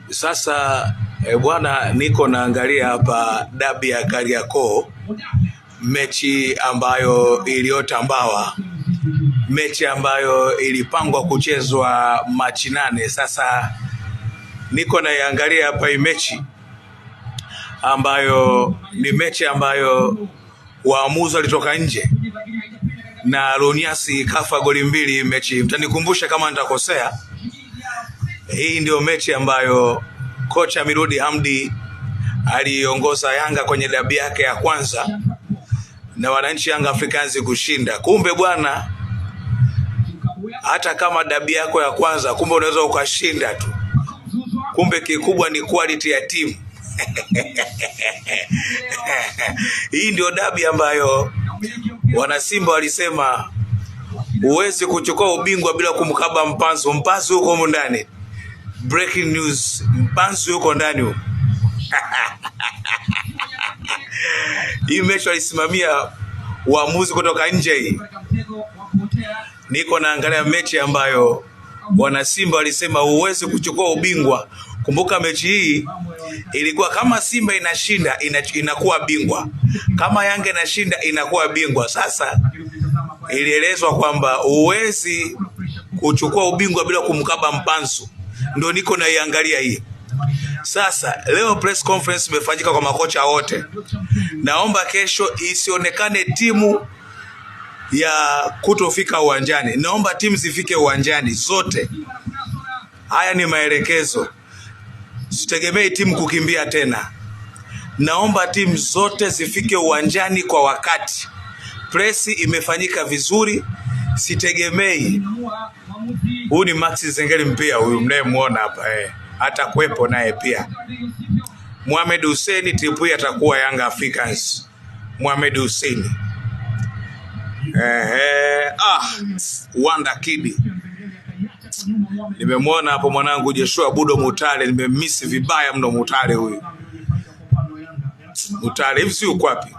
Sasa bwana, niko naangalia hapa dabi ya Kariakoo, mechi ambayo iliyotambawa, mechi ambayo ilipangwa kuchezwa Machi 8. Sasa niko naiangalia hapa hii mechi ambayo ni mechi ambayo waamuzi walitoka nje na Loniasi kafa goli mbili mechi. Mtanikumbusha kama nitakosea. Hii ndio mechi ambayo kocha Mirudi Hamdi aliongoza Yanga kwenye dabi yake ya kwanza na wananchi Yanga Africans kushinda. Kumbe bwana, hata kama dabi yako ya kwanza, kumbe unaweza ukashinda tu. Kumbe kikubwa ni quality ya timu. Hii ndio dabi ambayo wanasimba walisema huwezi kuchukua ubingwa bila kumkaba Mpanzu. Mpanzu yuko humu ndani. Breaking news, Mpanzu yuko ndani huko. Hii mechi walisimamia waamuzi kutoka nje. Hii niko naangalia mechi ambayo wanasimba walisema huwezi kuchukua ubingwa. Kumbuka mechi hii ilikuwa kama Simba inashinda inakuwa bingwa, kama Yanga inashinda inakuwa bingwa. Sasa ilielezwa kwamba huwezi kuchukua ubingwa bila kumkaba Mpanzu, ndio niko naiangalia hii. Sasa leo press conference imefanyika kwa makocha wote. Naomba kesho isionekane timu ya kutofika uwanjani. Naomba timu zifike uwanjani zote. Haya ni maelekezo, sitegemei timu kukimbia tena. Naomba timu zote zifike uwanjani kwa wakati. Press imefanyika vizuri, sitegemei. Huyu ni Max Zengeli mpia huyu mnayemuona hapa atakuwepo naye pia. Mohamed Hussein tipu hii atakuwa Young Africans. Mohamed Hussein. Wanda Kid. Nimemwona hapo mwanangu Joshua Budo Mutale, nimemmisi vibaya mno Mutale huyu. Mutale hivi si uko wapi?